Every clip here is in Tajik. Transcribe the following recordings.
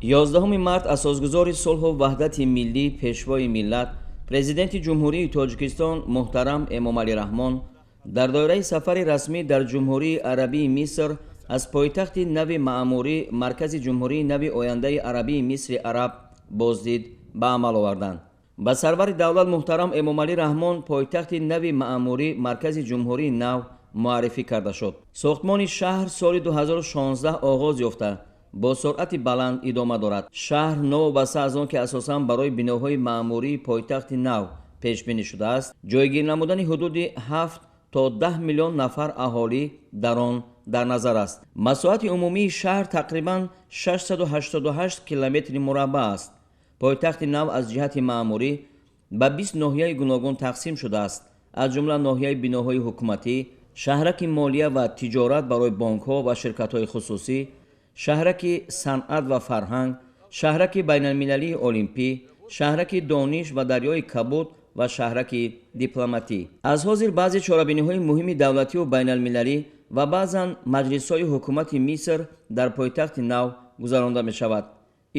11 март асосгузори сулҳу ваҳдати миллӣ, Пешвои миллат, Президенти Ҷумҳурии Тоҷикистон муҳтарам Эмомалӣ Раҳмон дар доираи сафари расмӣ дар Ҷумҳурии Арабии Миср аз пойтахти нави маъмурӣ, маркази Ҷумҳурии нави ояндаи Арабии Мисри Араб боздид ба амал оварданд. Ба сарвари давлат муҳтарам Эмомалӣ Раҳмон пойтахти нави маъмурӣ, маркази Ҷумҳурии нав муаррифӣ карда шуд. Сохтмони шаҳр соли 2016 оғоз ёфта, бо суръати баланд идома дорад. Шаҳр новобаста аз он ки асосан барои биноҳои маъмурии пойтахти нав пешбинӣ шудааст, ҷойгир намудани ҳудуди 7 то 10 миллион нафар аҳолӣ дар он дар назар аст. Масоҳати умумии шаҳр тақрибан 688 километри мураббаъ аст. Пойтахти нав аз ҷиҳати маъмурӣ ба 20 ноҳияи гуногун тақсим шудааст, аз ҷумла ноҳияи биноҳои ҳукуматӣ, шаҳраки молия ва тиҷорат барои бонкҳо ва ширкатҳои хусусӣ, шаҳраки санъат ва фарҳанг, шаҳраки байналмилалии олимпӣ, шаҳраки дониш ва дарёи кабуд ва шаҳраки дипломатӣ. Аз ҳозир баъзе чорабиниҳои муҳими давлативу байналмилалӣ ва баъзан маҷлисҳои ҳукумати Миср дар пойтахти нав гузаронда мешавад.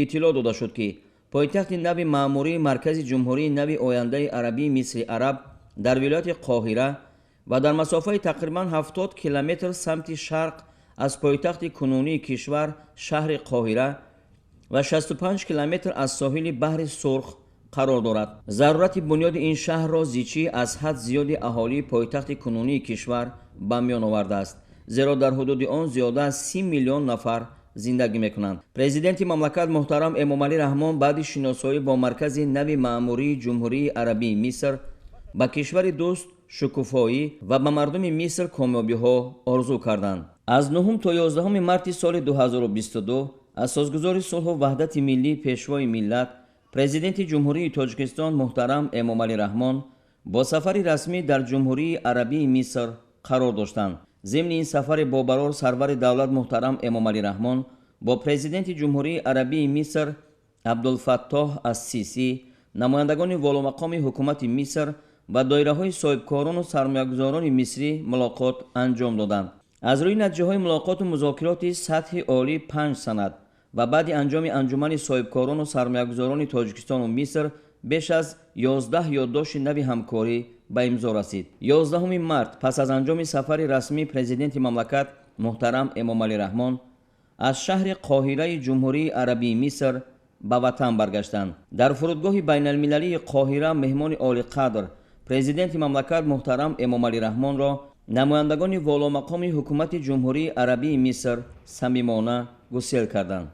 Иттилоъ дода шуд, ки пойтахти нави маъмурии маркази Ҷумҳурии нави ояндаи Арабии Мисри Араб дар вилояти Қоҳира ва дар масофаи тақрибан 70 километр самти шарқ аз пойтахти кунунии кишвар, шаҳри Қоҳира, ва 65 километр аз соҳили баҳри Сурх қарор дорад. Зарурати бунёди ин шаҳрро зичӣ аз ҳад зиёди аҳолии пойтахти кунунии кишвар ба миён овардааст, зеро дар ҳудуди он зиёда аз 30 миллион нафар зиндагӣ мекунанд. Президенти мамлакат муҳтарам Эмомалӣ Раҳмон баъди шиносоӣ бо маркази нави маъмурии Ҷумҳурии Арабии Миср ба кишвари дӯст шукуфоӣ ва ба мардуми Миср комёбиҳо орзу карданд. Аз 9 то 11 марти соли 2022 асосгузори сулҳу ваҳдати миллӣ, Пешвои миллат, Президенти Ҷумҳурии Тоҷикистон муҳтарам Эмомалӣ Раҳмон бо сафари расмӣ дар Ҷумҳурии Арабии Миср қарор доштанд. Зимни ин сафари бобарор сарвари давлат муҳтарам Эмомалӣ Раҳмон бо Президенти Ҷумҳурии Арабии Миср Абдулфаттоҳ ас-Сисӣ, намояндагони воломақоми ҳукумати Миср ва доираҳои соҳибкорону сармоягузорони мисрӣ мулоқот анҷом доданд. Аз рӯи натиҷаҳои мулоқоту музокироти сатҳи олӣ панҷ санад ва баъди анҷоми анҷумани соҳибкорону сармоягузорони Тоҷикистону Миср беш аз 11 ёддошти нави ҳамкорӣ ба имзо расид. 11 март пас аз анҷоми сафари расмии Президенти мамлакат муҳтарам Эмомалӣ Раҳмон аз шаҳри Қоҳираи Ҷумҳурии Арабии Миср ба ватан баргаштанд. Дар фурудгоҳи байналмилалии Қоҳира меҳмони олиқадр, Президенти мамлакат муҳтарам Эмомалӣ Раҳмонро намояндагони воломақоми ҳукумати Ҷумҳурии Арабии Миср самимона гусел карданд.